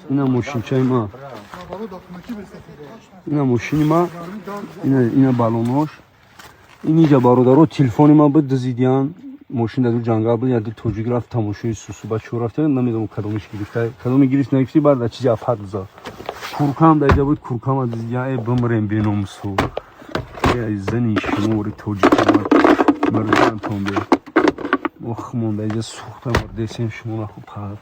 Ина мошинчаи ма, ина мошини ма, ина балонош. Иниҷа, бародаро, телефони ма буд, дизидиян. Мошин дар ҷангал буд, як тоҷик рафт тамошои сусу бачаҳо рафта, намедонам, кадомиш гирифта, кадоми гирифт, нагирифти, баъд дар чизи афат зад. Куркам дар иҷа буд, куркама дизидиян. Э, бимрем, беномусо! Э, зани шумори тоҷик мардантон бе! Ох, монда иҷа сӯхта мурдесем, шумо наху пад.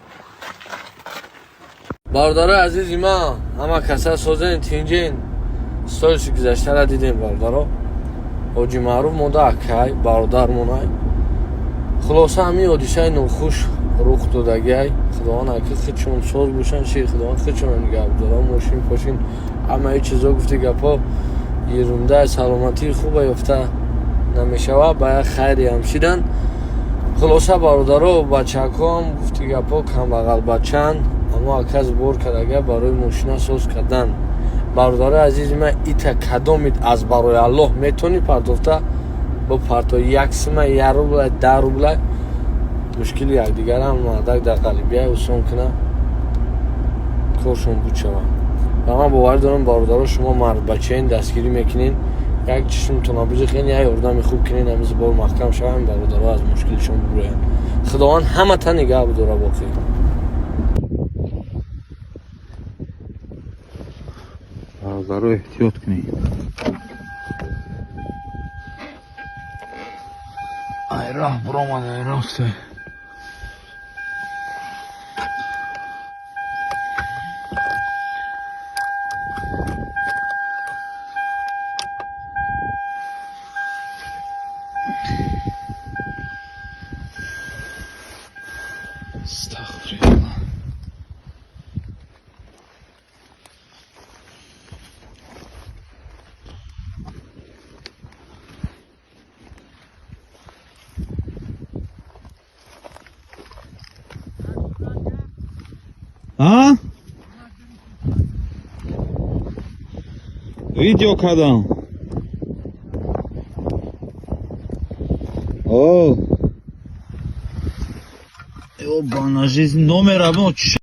Бародарои азизи ман, ҳама каса созен, тинҷен. Сториси гузаштара дидем, бародаро. Ҳоҷи Маъруф монда, акай бародармонай. Хулоса, ҳамин ҳодисаи нохуш рух додагиай. Худованд аки худшон соз бошанд, ши Худованд худшон нигаҳ дора. Мошин пошин, ҳамаи чизо, гуфти гапҳо ерунда. Саломатии хуба ёфта намешавад, ба як хайре ҳам шидан. Хулоса, бародаро, бачакҳоам, гуфти гапҳо, камбағал бачаанд, аммо ака сбор кардага барои мошина соз кардан. Бародарои азизи ман, ита кадомит аз барои Аллоҳ метавонӣ партофта бо парто, як сима, 1 рубла, 10 рубла, мушкили якдигарам мардак дар ғалибия осон куна, коршон буд шавад. Ва ман боварӣ дорам, бародаро, шумо мардбачаин, дастгирӣ мекунен, як чишмтона бизихен, як ёрдами хуб кунен, ҳамизи бор маҳкам шаванд, бародаро аз мушкилишон бибурӯянд. Худованд ҳамата нигаҳ бидора боқӣ. Бародаро, эҳтиёт кунед. Ай роҳ биромада, ай рафта. Астағфируллоҳ. А? Видео кардам. О. Ёбана жизнь, номера.